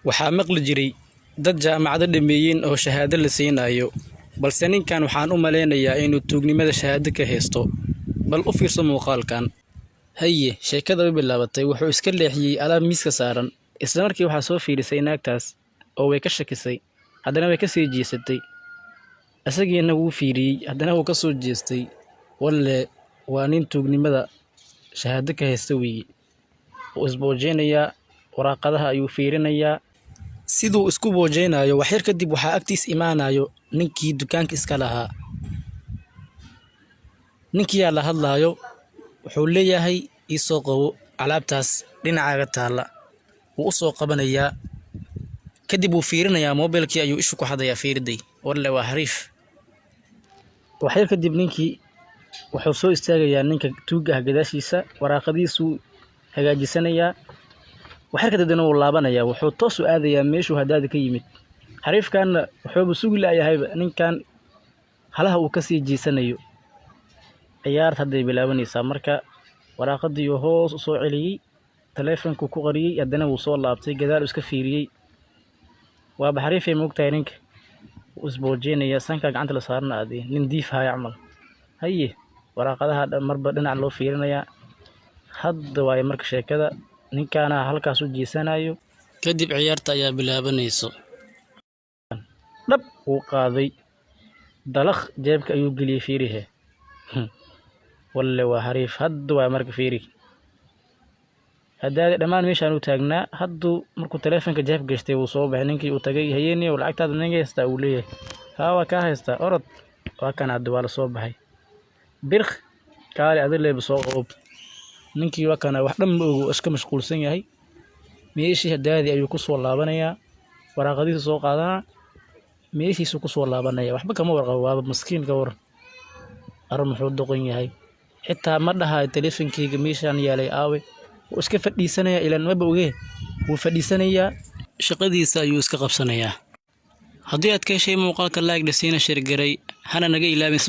Waxaa maqli jiray dad jaamacado dhameeyeen oo shahaado la siinayo, balse ninkan waxaan u maleynayaa inuu tuugnimada shahaado ka haysto. Bal u fiirso muuqaalkan. Haye, sheekada way bilaabatay. Wuxuu iska leexiyey alaab miiska saaran. Isla markii waxaa soo fiirisay naagtaas oo way ka shakisay. Haddana way ka sii jeesatay. Isagiina wuu fiiriyey, haddana wuu ka soo jeestay. Walle waa nin tuugnimada shahaado ka haysta weeye. Wuu isboojeynayaa, waraaqadaha ayuu fiirinayaa. Siduu isku boojeynayo, wax yar kadib waxaa agtiis imaanayo ninkii dukaanka iska lahaa. Ninkii yaa la hadlaayo, wuxuu leeyahay: "Ii soo qabo alaabtaas dhinacaaga taalla." Wuu u soo qabanayaa. Kadib wuu fiirinayaa, moobilkii ayuu ishu ku xadayaa. Fiiriday, walle waa xariif. Wax yar kadib ninkii wuxuu soo istaagayaa ninka tuugga ah gadaashiisa, waraaqadiisuu hagaajisanayaa. Wax yar kadibna wuu laabanayaa, wuxuu toos u aadayaa meeshuu hadaadi ka yimid. Xariifkanna wuxuuba sugi la'yahayba ninkan halaha uu kasii jeesanayo. Ciyaarta hadday bilaabanaysaa. Marka waraaqadii uu hoos u soo celiyey, taleefankuu ku qariyey, haddana wuu soo laabtay, gadaal iska fiiriyey. Waaba xariifay, moogtahay. Ninka wuu isboojeynayaa, sanka gacanta la saarana aadee nin diif haya camal. Haye, waraaqadaha marba dhinac loo fiirinayaa. Hadda waaye marka sheekada, ninkaana halkaas u jeesanayo. Kadib ciyaarta ayaa bilaabanayso. Dhab wuu qaaday, dalakh jeebka ayuu geliyey. Fiirihe, walle waa xariif. Hadda waa marka fiiri, hadaadi dhammaan meeshaan uu taagnaa. Hadduu markuu taleefanka jeebka gashtay, wuu soo baxay. Ninkii uu tagay. "Hayeeniyow, lacagtaada ninka haystaa?" uu leeyahay. "Haa, waa kaa haystaa, orod." Waa kan hadda waa la soo baxay. Birk kaali adi leeba soo qoob. Ninkii waa kana, wax dhan ma ogo, iska mashquulsan yahay. Meeshii hadaadi ayuu ku soo laabanayaa, waraaqadiisa soo qaadanaa, meeshiisuu ku soo laabanaya. Waxba kama warqabo, waaba maskiin. Ka war ar, muxuu doqon yahay? Xitaa ma dhahayo: "Taleefankeyga meeshaan yaalay aawe?" Wuu iska fadhiisanayaa, ilaan maba ogee. Wuu fadhiisanayaa, shaqadiisa ayuu iska qabsanayaa. Haddii aad ka heshay muuqaalka, like dhasiina, share garay, hana naga ilaabin.